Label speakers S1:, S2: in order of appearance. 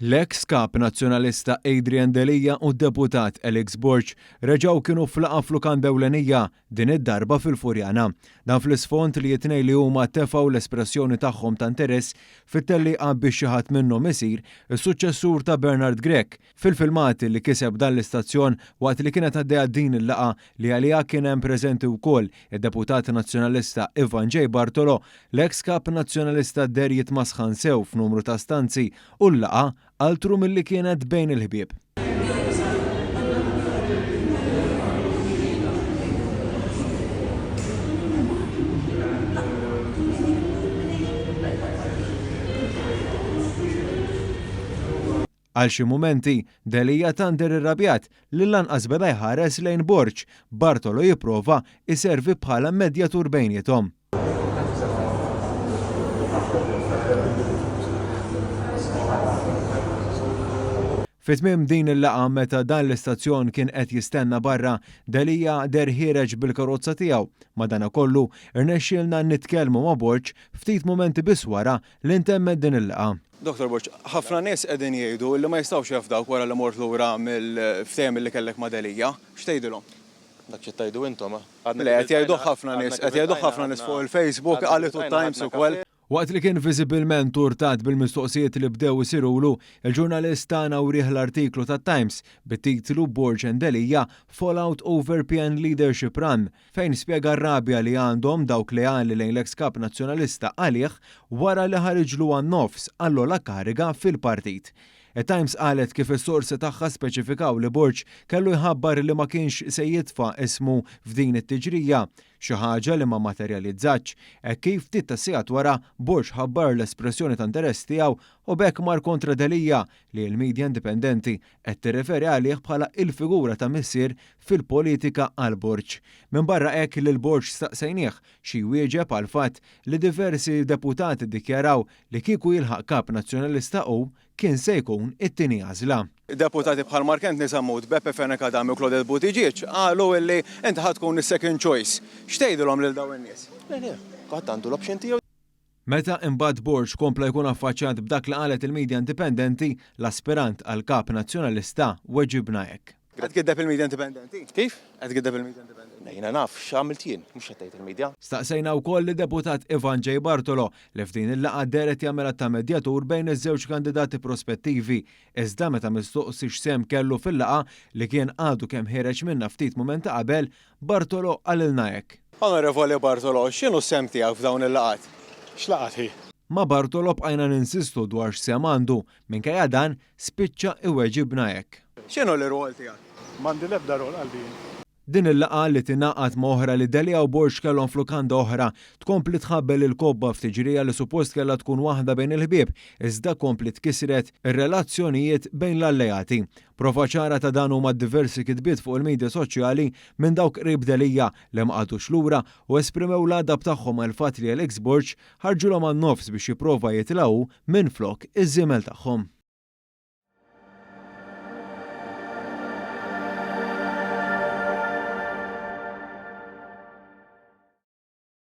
S1: L-eks Kap Nazzjonalista Adrian Delia u d-Deputat Alex Borg reġgħu kienu f'laqgħa f'lukanda ewlenija, din id-darba fil-Furjana. Dan fl-isfond li t-tnejn li huma tefgħu l-espressjoni tagħhom ta' interess fit-tellieqa biex xi ħadd minnhom isir is-suċċessur ta' Bernard Grech. Fil-filmati li kiseb dan l-istazzjon waqt li kienet għaddejja din il-laqgħa li għaliha kien hemm preżenti wkoll id-Deputat Nazzjonalista Ivan J. Bartolo, l-eks Kap Nazzjonalista deher jitmasħan sew f'numru ta' stanzi u l-laqgħa altru milli kienet bejn il-ħbieb. Għal xi mumenti, Delia tant deher irrabjat li lanqas beda jħares lejn Borg, b'Bartolo jipprova jservi bħala medjatur bejniethom. Fi tmiem din il-laqgħa meta dan l-istazzjon kien qed jistenna barra, Delia deher ħiereġ bil-karozza tiegħu. Madanakollu, irnexxielna nitkellmu ma' Borg ftit mumenti biss wara li ntemmet din il-laqgħa.
S2: Dottor Borg, ħafna nies qegħdin jgħidu li ma jistgħux jafdawk wara li mort lura mill-ftehim li kellek ma' Delia. X'tgħidilhom?
S3: Dak xi tgħidu intom, ah.
S2: Le, qed jgħiduh ħafna nies, qed jgħiduh ħafna nies fuq il-Facebook, qalitu t-Times ukoll.
S1: Waqt li kien viżibilment urtat bil-mistoqsijiet li bdew isirulu, il-ġurnalist tagħna wrieh l-artiklu tat-Times bit-titlu Borg and Delia Fall Out Over PN Leadership Run fejn spjega r-rabja li għandhom dawk leali lejn l-eks Kap Nazzjonalista għalih wara li ħariġlu għan-nofs għall-ogħla kariga fil-partit. It-Times qalet kif is-sorsi tagħha speċifikaw li Borg kellu jħabbar li ma kienx se jitfa' ismu f'din it-tiġrija, xi ħaġa li ma materjalizzatx, hekk kif ftit tas-sigħat wara Borg ħabbar l-espressjoni ta' interess tiegħu u b'hekk mar kontra Delia li l-media indipendenti qed tirreferi għalih bħala il-figura ta' missier fil-politika għal Borg. Minbarra hekk lil Borg staqsejnieh xi jwieġeb għall-fatt li diversi deputati ddikjaraw li kieku jilħaq Kap Nazzjonalista hu kien se jkun it-tieni għażla.
S2: Deputati bħal Mark Anthony Sammut, Beppe Fenech Adami u Claudette Buttigieg qalu illi inti ħa tkun is-second choice. X'tgħidilhom lil dawn in-nies?
S3: Le, le, kulħadd għandu l-option tiegħu.
S1: Meta imbagħad Borg kompla jkun affaċċjat b'dak li qalet il-media indipendenti, l-aspirant għal Kap Nazzjonalista weġibna hekk.
S2: Qed tgiddeb il-media indipendenti?
S3: Kif?
S2: Qed tgiddeb il-media indipendenti?
S3: Le, jiena naf x'għamilt jien, mhux x'qed tgħid il-media.
S1: Staqsejna wkoll lid-Deputat Ivan J. Bartolo li f'din il-laqgħa deher qed jagħmilha ta' medjatur bejn iż-żewġ kandidati prospettivi, iżda meta mistoqsi x'sehem kellu fil-laqgħa li kien għadu kemm ħiereġ minnha ftit mumenti qabel, Bartolo qalilna hekk.
S2: Onorevoli Bartolo, x'inhu s-sehem tiegħek f'dawn il-laqgħat?
S4: X'laqgħat hi?
S1: Ma' Bartolo bqajna ninsistu dwar x'sehem għandu, minkejja dan, spiċċa iweġibna hekk.
S2: X'inhu l-irwol tiegħek?
S4: M'għandi l-ebda rol qalbi jien.
S1: Din il-laqgħa li tingħaqad ma' oħra li Delia u Borg kellhom f'lukanda oħra, tkompli tħabbel il-kobba f'tiġrija li suppost kellha tkun waħda bejn il-ħbieb, iżda kompliet kisret ir-relazzjonijiet bejn l-alleati. Prova ċara ta' dan huma d-diversi kitbiet fuq il-media soċjali minn dawk qrib Delia li ma qagħdux lura u esprimew l-għadab tagħhom għall-fatt li Alex Borg ħarġulhom għan-nofs biex jipprova jitla' hu minflok iż-żiemel tagħhom.